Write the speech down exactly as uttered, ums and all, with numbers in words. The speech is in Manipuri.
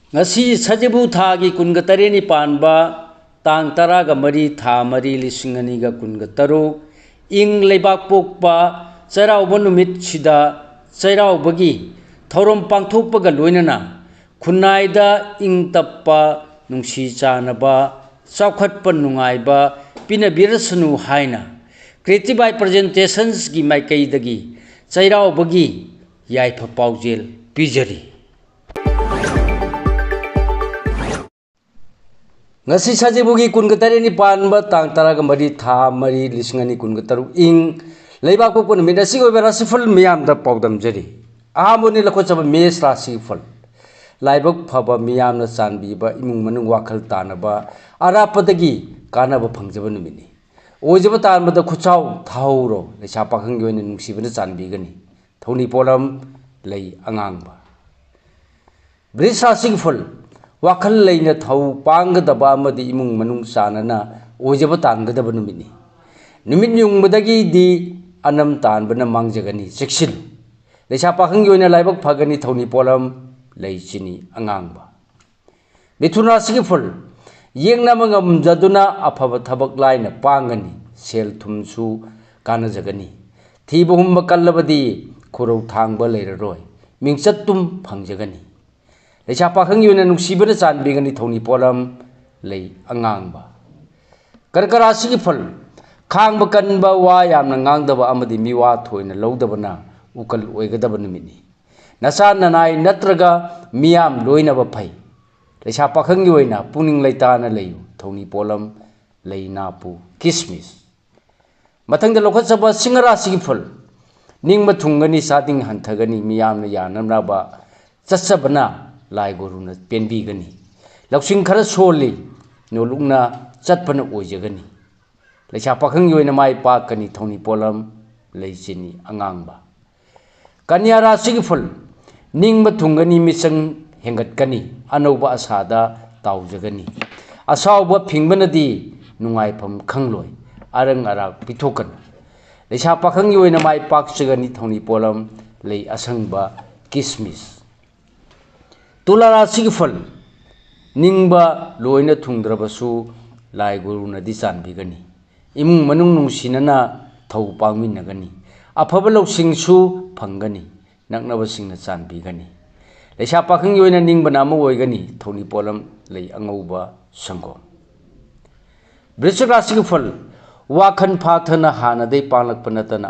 ꯉꯁꯤ ꯁꯖꯤꯕꯨ ꯊꯥꯒꯤ ꯀꯨꯟꯒ ꯇꯔꯦꯠꯅꯤ ꯄꯥꯟꯕ, ꯇꯥꯡ ꯇꯔꯥꯒ ꯃꯔꯤ, ꯊꯥ ꯃꯔꯤ, ꯂꯤꯁꯤꯡ ꯑꯅꯤꯒ ꯀꯨꯟꯒ ꯇꯔꯨꯛ, ꯏꯪ ꯂꯩꯕꯥꯛ ꯄꯣꯛꯄ ꯆꯩꯔꯥꯎꯕ ꯅꯨꯃꯤꯠꯁꯤꯗ ꯆꯩꯔꯥꯎꯕꯒꯤ ꯊꯧꯔꯝ ꯄꯥꯡꯊꯣꯛꯄꯒ ꯂꯣꯏꯅꯅ ꯈꯨꯟꯅꯥꯏꯗ ꯏꯪ ꯇꯞꯄ, ꯅꯨꯡꯁꯤ ꯆꯥꯟꯅꯕ, ꯆꯥꯎꯈꯠꯄ ꯅꯨꯡꯉꯥꯏꯕ ꯄꯤꯅꯕꯤꯔꯁꯅꯨ ꯍꯥꯏꯅ Creative Eye Presentations ꯀꯤ ꯃꯥꯏꯀꯩꯗꯒꯤ ꯆꯩꯔꯥꯎꯕꯒꯤ ꯌꯥꯏꯐ ꯄꯥꯎꯖꯦꯜ ꯄꯤꯖꯔꯤ꯫ ꯉꯁꯤ ꯁꯖꯤꯕꯨꯒꯤ ꯀꯨꯟꯒ ꯇꯔꯦꯠꯅꯤ ꯄꯥꯟꯕ, ꯇꯥꯡ ꯇꯔꯥꯒ ꯃꯔꯤ, ꯊꯥ ꯃꯔꯤ, ꯂꯤꯁꯤꯡ ꯑꯅꯤ ꯀꯨꯟꯒ ꯇꯔꯨꯛ, ꯏꯪ ꯂꯩꯕꯥꯛ ꯄꯣꯛꯄ ꯅꯨꯃꯤꯠ ꯑꯁꯤꯒꯤ ꯑꯣꯏꯕ ꯔꯥꯁꯤꯐꯜ ꯃꯤꯌꯥꯝꯗ ꯄꯥꯎꯗꯝꯖꯔꯤ꯫ ꯑꯍꯥꯟꯕꯅꯤ ꯂꯧꯈꯠꯆꯕ ꯃꯦꯁ ꯔꯥꯁꯤꯒꯤ ꯐꯜ꯫ ꯂꯥꯏꯕꯛ ꯐꯕ, ꯃꯤꯌꯥꯝꯅ ꯆꯥꯟꯕꯤꯕ, ꯏꯃꯨꯡ ꯃꯅꯨꯡ ꯋꯥꯈꯜ ꯇꯥꯅꯕ, ꯑꯔꯥꯞꯄꯗꯒꯤ ꯀꯥꯟꯅꯕ ꯐꯪꯖꯕ ꯅꯨꯃꯤꯠꯅꯤ꯫ ꯑꯣꯏꯖꯕ ꯇꯥꯟꯕꯗ ꯈꯨꯠꯆꯥꯎ ꯊꯥꯍꯧꯔꯣ꯫ ꯂꯩꯁꯥ ꯄꯥꯈꯪꯒꯤ ꯑꯣꯏꯅ ꯅꯨꯡꯁꯤꯕꯅ ꯆꯥꯟꯕꯤꯒꯅꯤ꯫ ꯊꯧꯅꯤ ꯄꯣꯠꯂꯝ, ꯂꯩ ꯑꯉꯥꯡꯕ꯫ ꯕ꯭ꯔꯤꯖ ꯔꯥꯁꯤꯒꯤ ꯐꯜ꯫ ꯋꯥꯈꯜ ꯂꯩꯅ ꯊꯧ ꯄꯥꯡꯒꯗꯕ ꯑꯃꯗꯤ ꯏꯃꯨꯡ ꯃꯅꯨꯡ ꯆꯥꯟꯅꯅ ꯑꯣꯏꯖꯕ ꯇꯥꯟꯒꯗꯕ ꯅꯨꯃꯤꯠꯅꯤ꯫ ꯅꯨꯃꯤꯠ ꯌꯨꯡꯕꯗꯒꯤꯗꯤ ꯑꯅꯝ ꯇꯥꯟꯕꯅ ꯃꯥꯡꯖꯒꯅꯤ, ꯆꯦꯛꯁꯤꯜꯂꯨ꯫ ꯂꯩꯁꯥ ꯄꯥꯈꯪꯒꯤ ꯑꯣꯏꯅ ꯂꯥꯏꯕꯛ ꯐꯒꯅꯤ, ꯊꯧꯅꯤ ꯄꯣꯠꯂꯝ, ꯂꯩ ꯆꯤꯅꯤ ꯑꯉꯥꯡꯕ꯫ ꯃꯤꯊꯨꯟ ꯔꯥꯁꯤꯒꯤ ꯐꯜ꯫ ꯌꯦꯛꯅꯕ ꯉꯝꯖꯗꯨꯅ ꯑꯐꯕ ꯊꯕꯛ ꯂꯥꯏꯅ ꯄꯥꯡꯒꯅꯤ, ꯁꯦꯜ ꯊꯨꯝꯁꯨ ꯀꯥꯟꯅꯖꯒꯅꯤ꯫ ꯊꯤꯕ ꯍꯨꯝꯕ ꯀꯜꯂꯕꯗꯤ ꯈꯨꯔꯧ ꯊꯥꯡꯕ ꯂꯩꯔꯔꯣꯏ, ꯃꯤꯡꯆꯠꯇꯨꯝ ꯐꯪꯖꯒꯅꯤ꯫ ꯂꯩꯁꯥ ꯄꯥꯈꯪꯒꯤ ꯑꯣꯏꯅ ꯅꯨꯡꯁꯤꯕꯅ ꯆꯥꯟꯕꯤꯒꯅꯤ, ꯊꯧꯅꯤ ꯄꯣꯠꯂꯝ, ꯂꯩ ꯑꯉꯥꯡꯕ꯫ ꯀꯔꯀ ꯔꯥꯁꯤꯒꯤ ꯐꯜ꯫ ꯈꯥꯡꯕ ꯀꯟꯕ, ꯋꯥ ꯌꯥꯝꯅ ꯉꯥꯡꯗꯕ ꯑꯃꯗꯤ ꯃꯤꯋꯥ ꯊꯣꯏꯅ ꯂꯧꯗꯕꯅ ꯎꯀꯜ ꯑꯣꯏꯒꯗꯕ ꯅꯨꯃꯤꯠꯅꯤ꯫ ꯅꯆꯥ ꯅꯅꯥꯏ ꯅꯠꯇ꯭ꯔꯒ ꯃꯤꯌꯥꯝ ꯂꯣꯏꯅꯕ ꯐꯩ꯫ ꯂꯩꯁꯥ ꯄꯥꯈꯪꯒꯤ ꯑꯣꯏꯅ ꯄꯨꯛꯅꯤꯡ ꯂꯩꯇꯥꯅ ꯂꯩꯌꯨ, ꯊꯧꯅꯤ ꯄꯣꯠꯂꯝ, ꯂꯩ ꯅꯥꯄꯨ, ꯀꯤꯁꯃꯤꯁ꯫ ꯃꯊꯪꯗ ꯂꯧꯈꯠꯆꯕ ꯁꯤꯡꯍ ꯔꯥꯁꯤꯒꯤ ꯐꯜ꯫ ꯅꯤꯡꯕ ꯊꯨꯡꯒꯅꯤ, ꯆꯥꯗꯤꯡ ꯍꯟꯊꯒꯅꯤ, ꯃꯤꯌꯥꯝꯅ ꯌꯥꯅꯅꯕ ꯆꯠꯆꯕꯅ ꯂꯥꯏ ꯒꯨꯔꯨꯅ ꯄꯦꯟꯕꯤꯒꯅꯤ꯫ ꯂꯧꯁꯤꯡ ꯈꯔ ꯁꯣꯜꯂꯤ, ꯅꯣꯂꯨꯛꯅ ꯆꯠꯄꯅ ꯑꯣꯏꯖꯒꯅꯤ꯫ ꯂꯩꯁꯥ ꯄꯥꯈꯪꯒꯤ ꯑꯣꯏꯅ ꯃꯥꯏ ꯄꯥꯛꯀꯅꯤ, ꯊꯧꯅꯤ ꯄꯣꯠꯂꯝ, ꯂꯩ ꯆꯤꯅꯤ ꯑꯉꯥꯡꯕ꯫ ꯀꯟꯌꯥ ꯔꯥꯁꯤꯒꯤ ꯐꯜ꯫ ꯅꯤꯡꯕ ꯊꯨꯡꯒꯅꯤ, ꯃꯤꯆꯪ ꯍꯦꯟꯒꯠꯀꯅꯤ, ꯑꯅꯧꯕ ꯑꯁꯥꯗ ꯇꯥꯎꯖꯒꯅꯤ꯫ ꯑꯁꯥꯎꯕ ꯐꯤꯡꯕꯅꯗꯤ ꯅꯨꯡꯉꯥꯏꯐꯝ ꯈꯪꯂꯣꯏ, ꯑꯔꯪ ꯑꯔꯥꯛ ꯄꯤꯊꯣꯛꯀꯅꯤ꯫ ꯂꯩꯁꯥ ꯄꯥꯈꯪꯒꯤ ꯑꯣꯏꯅ ꯃꯥꯏ ꯄꯥꯛꯆꯒꯅꯤ, ꯊꯧꯅꯤ ꯄꯣꯠꯂꯝ, ꯂꯩ ꯑꯁꯪꯕ, ꯀꯤꯁꯃꯤꯁ꯫ ꯇꯨꯂꯥ ꯔꯥꯁꯤꯒꯤ ꯐꯜ, ꯅꯤꯡꯕ ꯂꯣꯏꯅ ꯊꯨꯡꯗ꯭ꯔꯕꯁꯨ ꯂꯥꯏ ꯒꯨꯔꯨꯅꯗꯤ ꯆꯥꯟꯕꯤꯒꯅꯤ꯫ ꯏꯃꯨꯡ ꯃꯅꯨꯡ ꯅꯨꯡꯁꯤꯅꯅ ꯊꯧ ꯄꯥꯡꯃꯤꯟꯅꯒꯅꯤ꯫ ꯑꯐꯕ ꯂꯧꯁꯤꯡꯁꯨ ꯐꯪꯒꯅꯤ꯫ ꯅꯛꯅꯕꯁꯤꯡꯅ ꯆꯥꯟꯕꯤꯒꯅꯤ꯫ ꯂꯩꯁꯥ ꯄꯥꯈꯪꯒꯤ ꯑꯣꯏꯅ ꯅꯤꯡꯕꯅ ꯑꯃ ꯑꯣꯏꯒꯅꯤ꯫ ꯊꯧꯅꯤ ꯄꯣꯠꯂꯝ ꯂꯩ ꯑꯉꯧꯕ ꯁꯪꯒꯣꯝ꯫ ꯕ꯭ꯔꯤꯁꯆꯤꯛ ꯔꯥꯁꯤꯒꯤ ꯐꯜ, ꯋꯥꯈꯜ ꯐꯥꯊꯅ ꯍꯥꯟꯅꯗꯩ ꯄꯥꯡꯂꯛꯄ ꯅꯠꯇꯅ